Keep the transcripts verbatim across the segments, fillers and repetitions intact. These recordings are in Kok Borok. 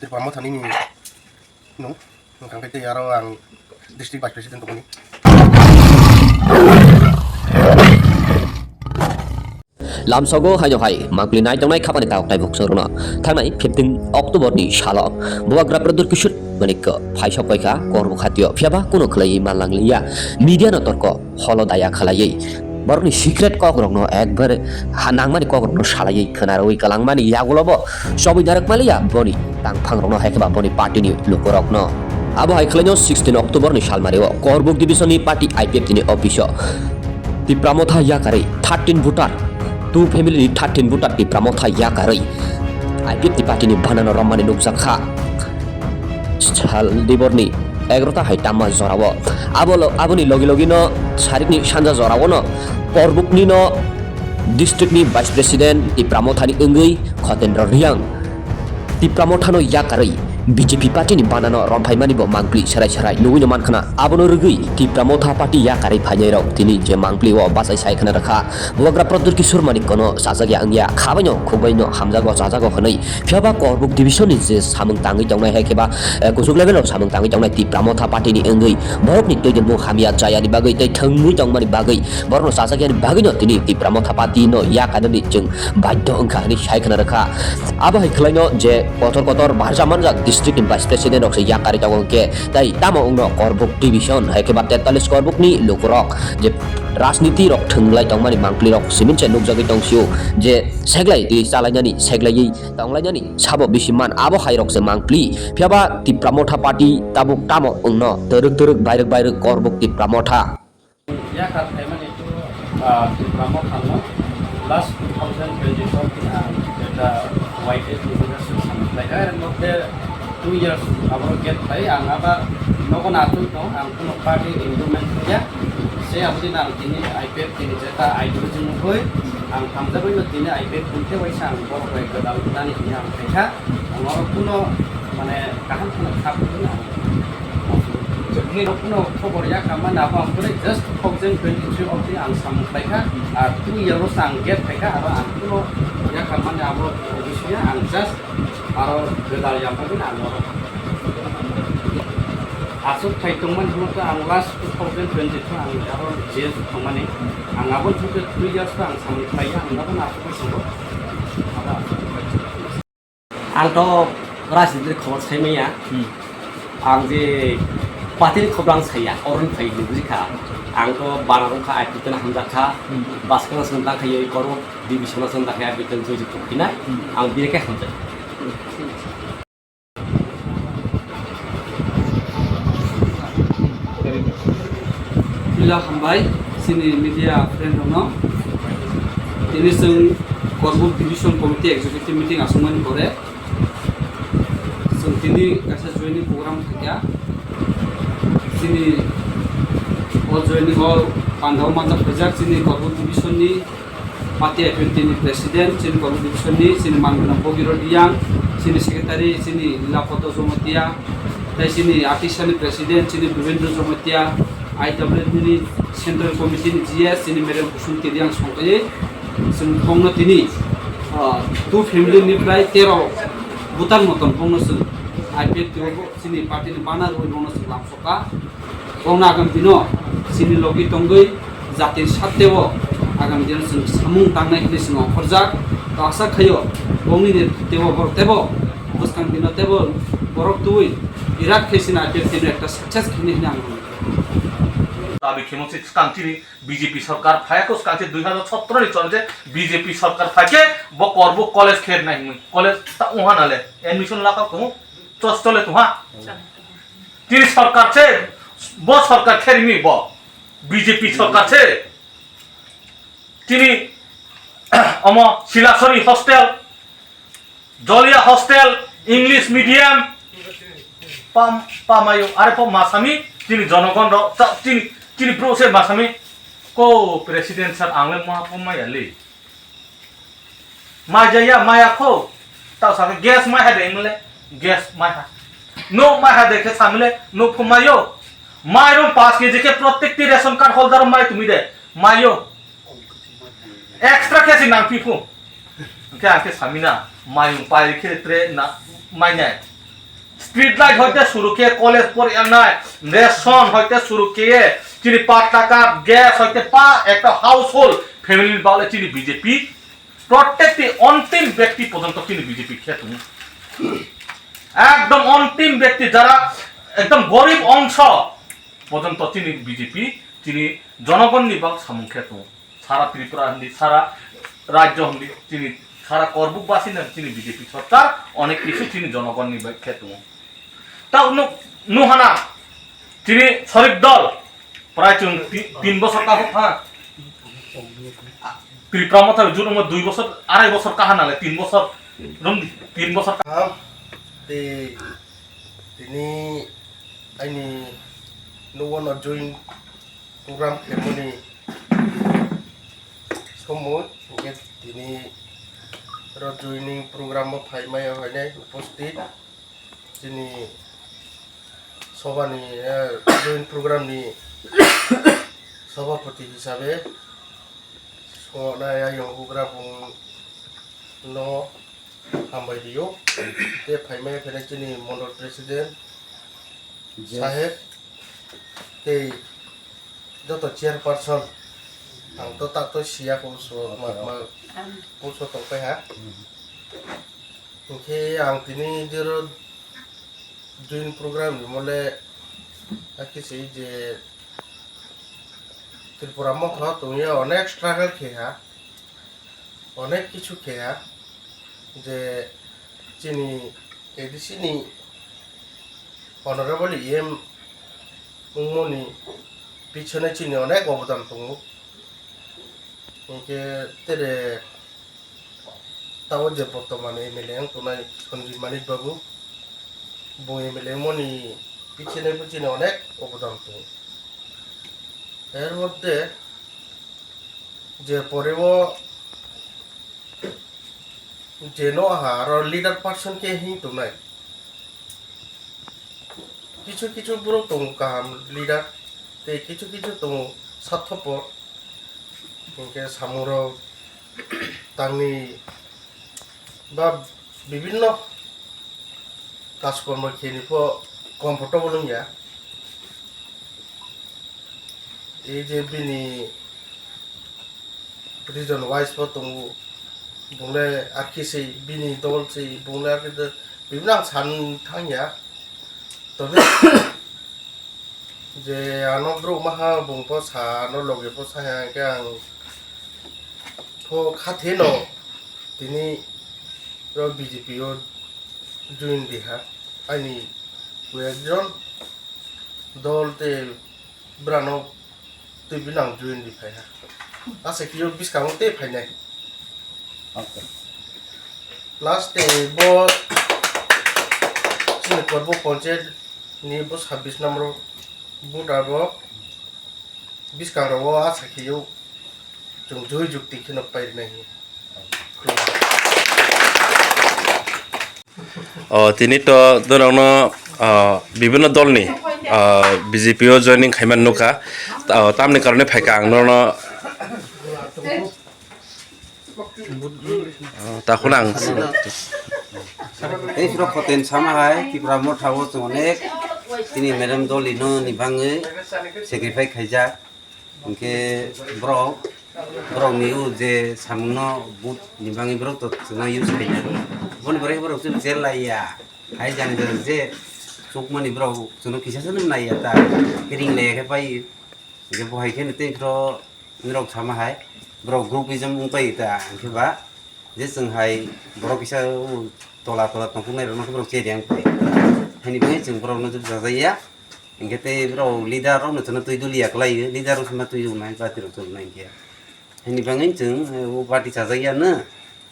Tipra Mothani ni nung, nung kangkhe tei aro ang district vice president tongmani. Lamsogo haino hai mangpli nai tongnai khapani taok tai bukchorokno thangnai fifteen October ni salo Bubagra Pradyot Kishore Manikko phaisok paikha Korbuk hatio, phiyaba kuno khwlaiwi manlang liya. Media no torko holo daya khwlaiwi borokni secret kokrokno ekbare ha nangmani kokrokno salaiwi khwnarwi kwlangmani yagulobo chobwi narwk maliya boni tangphangrokno hai khe ba boni party ni lukurokno. Abo hai khwlaino sixteen October ni salmario Korbuk division ni party I P F T ni office o Tipra Motha yakarwi thirteen voter, two family ni thirteen voter Tipra Motha yakarwi I P F T party ni banano romani nukjak kha. Sal diborni egarota hai tamma jorao. Abo lo-, aboni logi logino sarikni sanja joraono Korbuknino district ni vice president Tipra Mothani wngwi Khotendra Riang Tipra Mothano yakarwi B J P party ni banano romphaimani bo mangpli serai serai nugwino mankhana. Abono rwgwi Tipra Motha party yakarwi phainairok tini je mangpli o bachai sai khna rwkha. Bubagra Pradyot Kishore Manikkono chajakya wngya, khabaino khukbaino hamjago chajago hwnwi. Phiyaba Korbuk division ni je samung tangwi tongnai hai khe ba, eh, kuchuk level o samung tangwi tongnai Tipra Motha party ni wngwi borokni twigelmung hamya chayani bagwi tei thwngwi tongmani bagwi borokno chajakya ni bagwino tini Tipra Motha party no yakarnani chwng baidhyo wngkha hwnwi sai khna rwkha. Abo hai khwlaino je kotor kotor barja manjak district ni vice president rok se yakarwi tongo hwnkhe tei tamo wngno Korbuk division hai khe ba tetalis Korbuk ni lukurok je rajniti rok thwnglai tongmani mangpli rok simi se nukjagwi tongsio je seglai twi chalainani seglaiwi tonglainani sabo bisi man abo hai rok se mangpli. Phiyaba Tipra Motha party tabuk tamo wngno twrwk twrwk bairwk bairwk Korbuk Tipra Motha. Yakar phaimani, ah, Tipra Mothano last two thousand twenty-four ni ang eta Y T F ni leadership samung khlaikha, er moddhe two years aboro gap khlai ang aba nogo natung tong, ang kuno party involvement ya, se aboni ang tini I P F T ni jeta ideology nugui ang hamjagui no tini I P F T ni tei waisa ang borok bai gwdal nani hini ang khaikha. Ang oro kuno, mane, kaham kheno kha phuru na. Nini rok kuno khobor ya kha mani abo ang kore just two thousand twenty-three obdi ang samung khlai kha. Ar two year o ang gap khai kha, aro ang kuno ya kha mani abo bisingo ang just aro gwdal ya bagwi ang oro aswk khai tongmani hwnba khe ang last two thousand twenty-two ang aro jail thangmani. Ang abo thangkhe three years o ang samung khlai ya, ang abo aswk khai tongo. Abo aswk khai tongo. Ang to rajnitini khobor sai maya. Hmm. Ang je party ni khobor ang saya, oro ni phai ni buji kha. Ang to bana rok kha, I P F T no hamjak kha. Hmm. Baskang song tang kha, yoi koro division song tang kha, I P F T no join kha. Hmm. Ang bini khe hamjak. Pila hambai, chini media friend rokno. Tini chwng Korbuk Division Committee Executive Meeting aswkmani pore, chwng tini kaisa joining program thangya. Chini o joining o pandao manjak phaijak chini Korbuk Division ni Party I P F T ni President, chini Korbuk Division ni, chini manwi Bogiro Diyang, chini Secretary, chini Nilapoto Jomotia, tei chini Atisa ni President, chini Bibendra Jomotia, I W F ni Central Committee ni G S, chini Madam Kusum Tediang songkaiwi, chwng bongno tini, ah, two family ni prai tero butar moton bongno chwng I P F T o bo chini party ni bana rwi bongno chwng lamsokha. Bongno agam dino chini logi tongwi jati satteo agam dino chwng samung tangnai hinwi chwng ongkhorjak. To asa khaio bongni netrito borok tebo bwskang dino tebo borok twi irat khe chini I P F T no ekta success khainai hinwi ang nukha. Dabi khemo se swkang chini B J P sarkar phaiya kho, swkang se dui hazar sotro ni chole je B J P sarkar phaikhe bo Korbuk college khe nai hinwi college ta wngha nale admission laka kho chos chole tongha. Tini sarkar se, bo sarkar khe rimi bo, B J P sarkar se. Tini omo Silasori hostel, Jolia hostel, English medium, pam, pamayo, are po masami, tini jonogon ro, ta, tini, tini bro se masami, ko president sir ang le ma po maya le. Mai jaya, maya kho. Tao sa gas mai ha de mle, gas mai ha. No mai ha de khe samle, no phu mayo. Mairung paanch K G khe protekti ration card holder mai tumi de. Mayo. Extra khe si nang phi phu. Khe ang khe samina, mairung pai khe tre na mai nai. Street light hoite suru khe, college poryanai, ration hoite suru khe, chini patta cup, gas hoite pa ekta household family ni bagwi chini B J P protekti ontim byakti porjonto chini B J P khe tongo. Ekdom ontim byakti jara ekdom gorib ongso porjonto chini B J P chini jonogonni bak samung khe tongo. Sara Tripura hindi, sara rajyo hindi, chini sara Korbuk basi na chini B J P sorkar onek kisu chini jonogonni bak khe tongo. Ta nu, nu hana, chini sorik dol, prai chwng ti-, tin bosor ka hok ha. Tripura Motha jurung ma dui bosor, arai bosor ka hana le, tin bosor, rum di, tin bosor ka. Kaham, te, tini aini nugo no join program khaimani somoi, hingke tini ro joining program o phai maya hoinai uposthit. Chini sobani, eh, joint program ni sobhapati hisabe songnai ayang bugra bung no hambai rio. Te phaimai phene chini mondol president saheb tei joto chairperson, ang to tak to siya ko so ma, ma, ko so tongpai ha. Hingke ang tini jero join program ni mole hakhe se je Tripura Motha tongya onek struggle khe ha, onek kichu khe ha, je chini A D C ni honorable E M wngmoni pichone chini onek obodan tongo. Hingke tere tabo je bortoman M L A wng tongnai Sanjib Manik Babu, bo M L A wngmoni pichine pichine onek obodan tongo. Er moddhe je porebo je no aha aro leader person khe hing tongnai. Kichu kichu borok tongo kaham leader, tei kichu kichu tongo sathopor, hingke samungrok tangni ba bibinno kajkormo khenipho comfortable wngya. Ei je bini region wise bo tongo, bung le arkhe se bini dol se, bung le arkhe de, bibinno ang san thangya. Tobe je ano borok maha bung pho sa, ano loge pho sa ya, hingke ang pho khathe no tini o B J P o join di ha, aini koi ekjon dol tei bwrano twi bini ang join di phai ha. Asa khe o bwskango tei phainai. Okay. Last tei bo chini Korbo Panchayat ni bo sabbish number vote abo bwskang rogo asa khe o chwng joi jukti kheno pairwnai. O, tini to norokno, o, bibinno dolni, o, B J P o joining khaimani nukha. O, tamni karone phaikha ang norokno. O, takhwna ang. Tei suro khoten sama hai, Tipra Motha o chwng onek tini madam dolino ni bangwi sacrifice khaijak. Hingke borok, borokni o je samungno vote ni bagwi borok to chwngno use khaina. Boni bagwi borok chwng je laiya. Hai jani jani je chukmani borok chwngno kisa se naiya ta. Khe ring laiya khe pai. Hingke bo hai khe tei phro norok sama hai. Borok groupism wng pai ta. Hingke ba je chwng hai borok kisa o tola tola tongthoknai rokno khe borok cheriang pai. Haini bagwi chwng borokno jukjak ya. Hingke tei borok leader rokno chwngno twi dul ya kwlai, leader rok chwngno twi dul nai, party rok chwng nai khe. Haini bagwi chwng, eh, o party chajak ya no,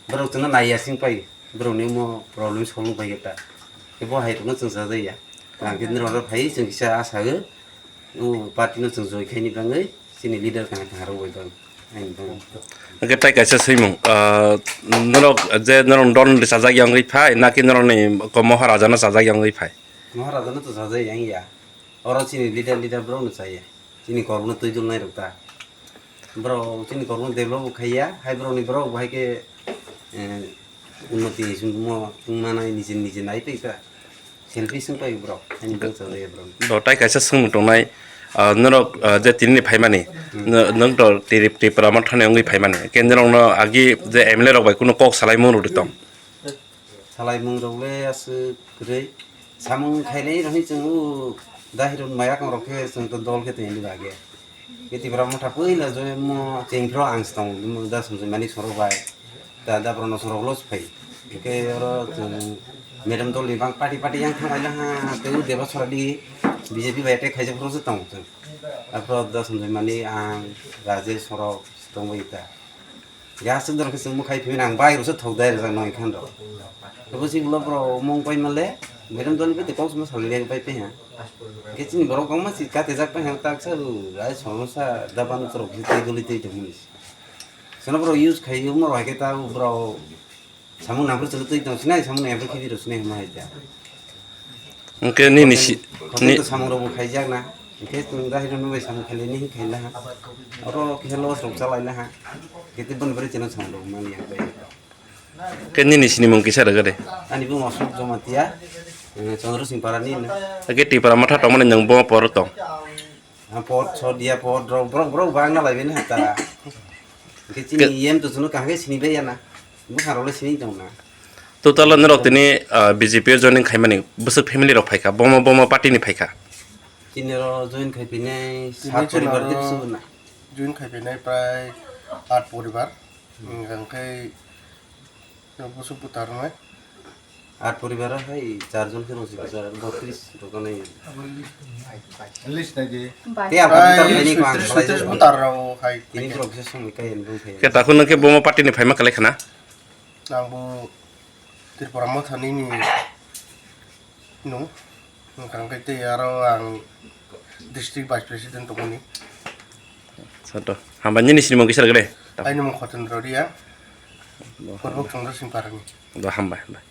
borok chwngno nai ya sing pai, borokni omo problem solve pai khe ta. Khe bo hai rokno chwng chajak ya. Ang khe norok phai chwng kisa asa o, o party no chwng joi khaini bagwi. Chini leader kaham kaham rok bai bang. Ang bang. Hingke tai kaisa swimung, ah, norok je norok don chajak ya wngwi phai, naki norokni ko Maharaja no chajak ya wngwi phai? Maharaja no to chajak ya wngya. Oro chini leader, leader borok no chaya. Chini kormo twi dul nai rok ta. Borok chini kormo develop bo khaiya, hai borok ni borok bo hai khe, eh, unnoti sungmo tungma nai nije nije nai twi ta. Selfish wng pai borok, ani bwsa le borok. Bo tai kaisa swngmung tongnai, ah, norok, ah, je tinini phaimani, no-, nwng to Trip-, Tripura Motha ni wngwi phaimani. Ke norokno agi je M L A rok bai kunu kok salaimung rwdi tong? Salaimung rok le aswk kwrwi. Samung khainai rok hinwi chwng o dahirok maya kong rok khe chwng to dol khe tongni bagwi. Ke Tipra Motha puila joyamo chengphro ang se tongo, da Sanjoy Manik sorok bai, da, da Prono sorok los phai. Ke oro chwng madam dol ni bang party party yang thang laina ha, tei u Deba Soradi B J P bai attack khaijak phro se tongo chwng. Aphro da Sanjoy Manik ang Rajesh sorok se tongbai ta. Ya, chwng dorok khe chwng mwkhai phimani ang bai rwsa thok dai rwjak noi khan rw. Kebo si ulo bro mung pai male, madam dol ni bai kok sma sal leng pai pe ha. Ke chini borok kong ma si kate jak pai ha tak sa ru, ai sono sa daban rok si tei doli tei tong ni. Sono bro use khai mo roi ke ta bro samung nang bro tei tong sinai samung nang bro khidi ro sinai ma hai ta. Hwnkhe nini si-, Hotel ni to samung rok bo khaijak na. Hwnkhe chwng dahirok no bai samung khailai ni khaila ha. Oro kisa loss rok chalai na ha. Hwnkhe tei boni bagwi chwng samung rok mani ang bai. Hwnkhe nini sinimung kisa rwgade? Ani buma Ashok Jamatia, eh, Chandra Singh Para ni no. Hwnkhe Tipra Motha tongmani nwng bo poro tong? Ah, pot sot dia pot rok borok borok bang na laibe na ta. Hwnkhe chini Ke- yem to chwngno kaham khe sini bai ya na. Bwkha rok le sini tong na. Total norok tini, ah, B J P o joining khaimani bwswk family rok phaikha, bomo bomo party ni phaikha. Chini ro join khai pinai Tini sat poribar chwla de ro bisingo na. Join khai pinai prai at poribar. Hmm. Hwnkha khe bwswk bwtar rwnai. At poribar hai char jon khe rwngsi kwchar botris rok nai. List nai di. Tei ang Prai computer nai ko ang sotris khlai bwtar rok hai. Tini borok kisa songwi kai ani bwng khai. Khe takhuk nang khe bomo party ni phaima kwlai khana? Ang bo Tripura Motha nini no. Hwnkha khe tei aro ang district vice president tongmani. Sato. Hambai nini sinimung kisa rwgade? Aini mung Khotendra Riya. Bo Purbo hambai. Chandra Singh Parani. Bo hambai, hambai.